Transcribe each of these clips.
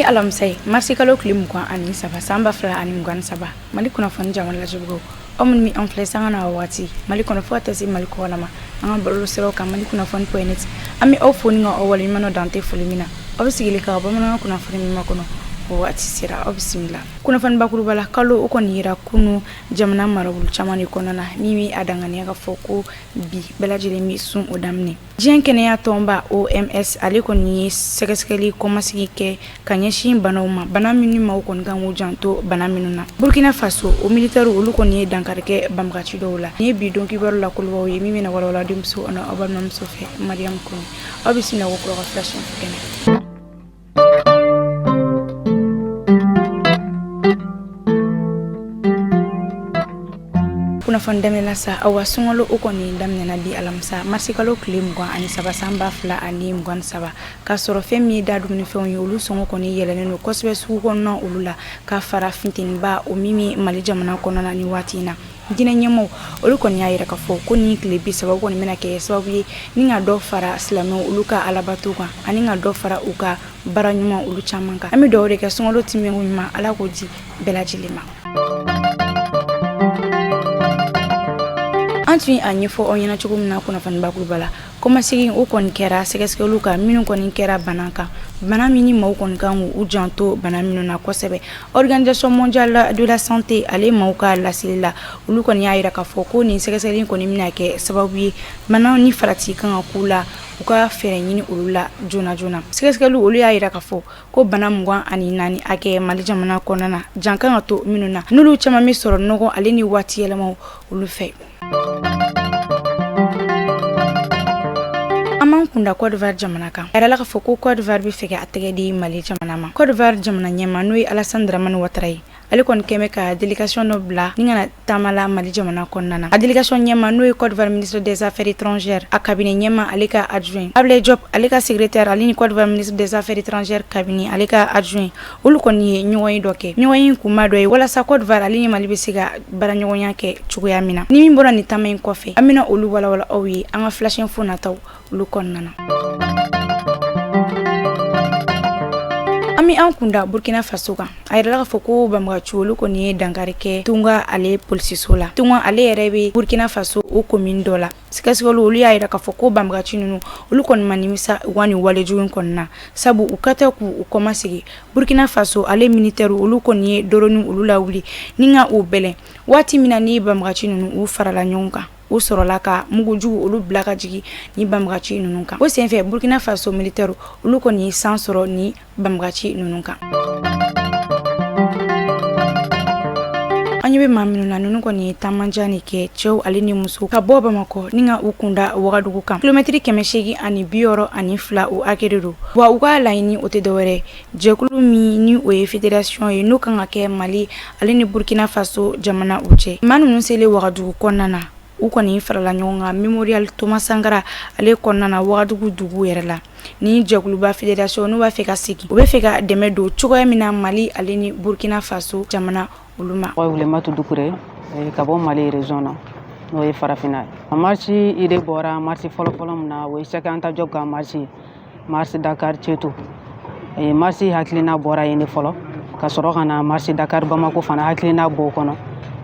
Bi alamisa ye marisi kalo tile 23 san 2023. Mali kunnafoni jama lajɛbagaw, aw minnu bɛ an filɛ sanga n'a waati Mali kɔnɔ fo ka taa se Mali kɔkan ma, an ka bɔlɔlɔsiraw kan Mali kunnafoni point net, an bɛ aw fo ni ka aw waleɲuman dɔn dan tɛ foli min na. Aw bɛ sigilen ka bamanankan kunnafoni min makɔnɔ, o waati sera, aw bisimila. Kunnafoni bakuruba la, kalo o kɔni yera kunun jamana marabolo caman de kɔnɔna na, min bɛ a danganiya ka fɔ ko bi bɛɛ lajɛlen bɛ sun o daminɛ. Diɲɛ kɛnɛya tɔnba OMS ale kɔni ye sɛgɛsɛgɛli kɔmasigi kɛ ka ɲɛsin banaw ma, bana minnu maaw kɔni kan k'u janto bana minnu na. Burkina Faso, o militaire olu kɔni ye dankari kɛ banbagaci dɔw la. Nin ye bi don kibaru la kolobaw ye min bɛna walawala denmuso ani aw balimamuso fɛ Mariam Kone. Aw bisimila ko kura ka Flash Info kɛnɛ. Kunnafoni daminɛ la sa, awa sunkalo o kɔni daminɛna bi alamisa marisikalo tile 23 san 2023, k'a sɔrɔ fɛn min ye da dumunifɛnw ye, olu sɔngɔ kɔni yɛlɛnnen don kosɛbɛ sugu kɔnɔna olu la, ka fara funteniba o min bɛ Mali jamana kɔnɔna ni waati in na. Diinɛ ɲɛmɔgɔw olu kɔni y'a yira k'a fɔ ko nin tile 30 kɔni bɛna kɛ sababu ye ni ka dɔ fara silamɛw olu ka alabato kan ani ka dɔ fara u ka baara ɲuman olu caman kan. An bɛ dugawu de kɛ sunkalo tɛmɛko ɲuman, Ala k'o di bɛɛ lajɛlen ma. An tun ye a ɲɛfɔ aw ɲɛna cogo min na kunnafoni bakuruba la, kɔmasegin o kɔni kɛra sɛgɛsɛgɛliw kan minnu kɔni kɛra bana kan, bana min ni maaw kɔni kan k'u janto bana minnu na kosɛbɛ. Organisation mondiale de la santé ale maaw ka laseli la, olu kɔni y'a yira k'a fɔ ko nin sɛgɛsɛgɛli kɔni bɛna kɛ sababu ye bana ni farati kan ka k'u la, u ka fɛɛrɛ ɲini olu la joona joona. Sɛgɛsɛgɛliw olu y'a yira k'a fɔ ko bana 24 hakɛ Mali jamana kɔnɔna na, jan kan ka to minnu na, n'olu caman bɛ sɔrɔ nɔgɔ ale ni waati yɛlɛmaw olu fɛ. An b'an kunda Côte d'Ivoire jamana kan. A yirala k'a fɔ ko Côte d'Ivoire bɛ fɛ ka a tɛgɛ di Mali jamana ma. Côte d'Ivoire jamana ɲɛmaa, n'o ye Alassane Dramane Ouattara ye, ale kɔni kɛn bɛ ka délégation dɔ bila ni ka na taama la Mali jamana kɔnɔna na. A délégation ɲɛmaa, n'o ye Côte d'Ivoire ministre des affaires étrangères a cabinet ɲɛmaa, ale ka adjoint Ablaye Diop, ale ka secrétaire, ale ni Côte d'Ivoire ministre des affaires étrangères cabinet ale ka adjoint, olu kɔni ye ɲɔgɔn ye dɔ kɛ. Ɲɔgɔn ye kunba dɔ ye walasa Côte d'Ivoire ale ni Mali bɛ se ka baaraɲɔgɔnya kɛ cogoya min na. Ni min bɔra nin taama in kɔfɛ, an bɛna olu walawala aw ye an ka Flash Info nataw olu kɔnɔna na. An bɛ an kunda Burkina Faso kan. A yirala k'a fɔ ko banbagaci olu kɔni ye dankari kɛ Tunga ale polisiso la. Tunga ale yɛrɛ bɛ Burkina Faso o commune dɔ la. Sɛgɛsɛgɛliw olu y'a yira k'a fɔ ko banbagaci ninnu olu kɔni ma nimisa u ka nin walejugu in kɔni na, sabu u ka tɛ k'u kɔmasegin. Burkina Faso ale militaire olu kɔni ye drone olu lawuli ni ka u bɛlɛn. Waati min na ni banbagaci ninnu u farala ɲɔgɔn kan, u sɔrɔla ka mugujugu olu bila ka jigin ni banbagaci ninnu kan. O senfɛ, Burkina Faso militaire olu kɔni ye san sɔrɔ ni banbagaci ninnu kan. An ɲɛ bɛ maa minnu na, ninnu kɔni ye taamajan de kɛ, cɛw ale ni muso, ka bɔ Bamakɔ ni ka u kunda Wagadugu kan. Kilomɛtiri 862 o hakɛ de don. Wa u ka laɲini o tɛ dɔwɛrɛ, jɛkulu min ni o ye fédération ye, n'o kan ka kɛ Mali ale ni Burkina Faso jamana u cɛ. Maa ninnu selen Wagadugu kɔnɔna na, u kɔni farala ɲɔgɔn kan Mémorial Thomas Sankara ale kɔnɔna na, Wagadugu dugu yɛrɛ la. Ni jɛkuluba fédération n'u b'a fɛ ka sigi, u bɛ fɛ ka dɛmɛ don cogoya min na Mali ale ni Burkina Faso jamana olu ma. Wulematu Dukure ka bɔ Mali région na, n'o ye Farafinna ye. A marche idée bɔra marche fɔlɔfɔlɔ min na, o ye Cheikh Anta Diop ka marche, marche Dakar Ceto. Marche hakilina bɔra yen de fɔlɔ, ka sɔrɔ ka na marche Dakar Bamako fana hakilina b'o kɔnɔ,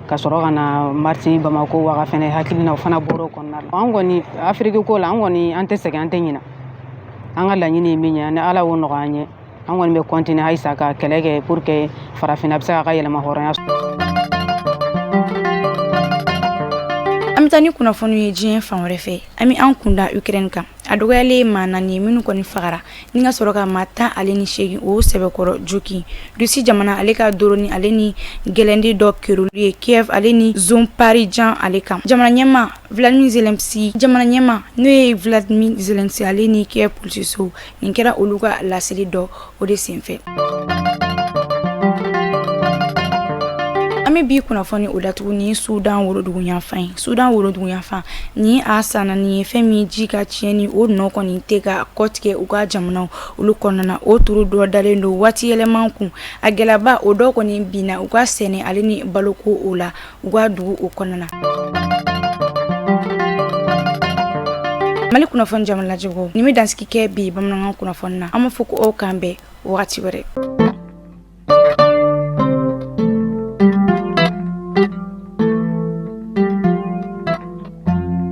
ka sɔrɔ ka na marche Bamako Waga fɛnɛ hakilina o fana bɔra o kɔnɔna la. An kɔni Afiriki ko la, an kɔni an tɛ sɛgɛn, an tɛ ɲina. An ka laɲini ye min ye, ni Ala y'o nɔgɔya an ye, an kɔni bɛ continuer halisa ka kɛlɛ kɛ pour que Farafinna bɛ se k'a ka yɛlɛma hɔrɔnya sɔrɔ. An bɛ taa ni kunnafoni ye diɲɛ fan wɛrɛ fɛ. An bɛ an kunda Ukraine kan. A dɔgɔyalen ye maa 4 ye minnu kɔni fagara ni ka sɔrɔ ka maa 18 o sɛbɛkɔrɔ jogin Russie jamana ale ka drone ale ni gɛlɛnden dɔ keruli ye Kiev ale ni Zaporizhzhia ale kan. Jamana ɲɛmaa Vladimir Zelensky, jamana ɲɛmaa n'o ye Vladimir Zelensky ale ni Kiev polisiso, nin kɛra olu ka laseli dɔ o de senfɛ. An bɛ bi kunnafoni o datugu ni Sudan woroduguyanfan ye. Sudan woroduguyanfan ni a san 4 ye, fɛn min ji ka tiɲɛni o nɔ kɔni tɛ ka kɔtigɛ u ka jamanaw olu kɔnɔna na. O turu dɔ dalen don waati yɛlɛma kun. A gɛlɛyaba o dɔ kɔni binna u ka sɛnɛ ale ni baloko o la u ka dugu o kɔnɔna na. Mali kunnafoni jama lajɛbagaw, nin bɛ dansigi kɛ bi bamanankan kunnafoni na. An b'a fɔ ko aw k'an bɛn wagati wɛrɛ.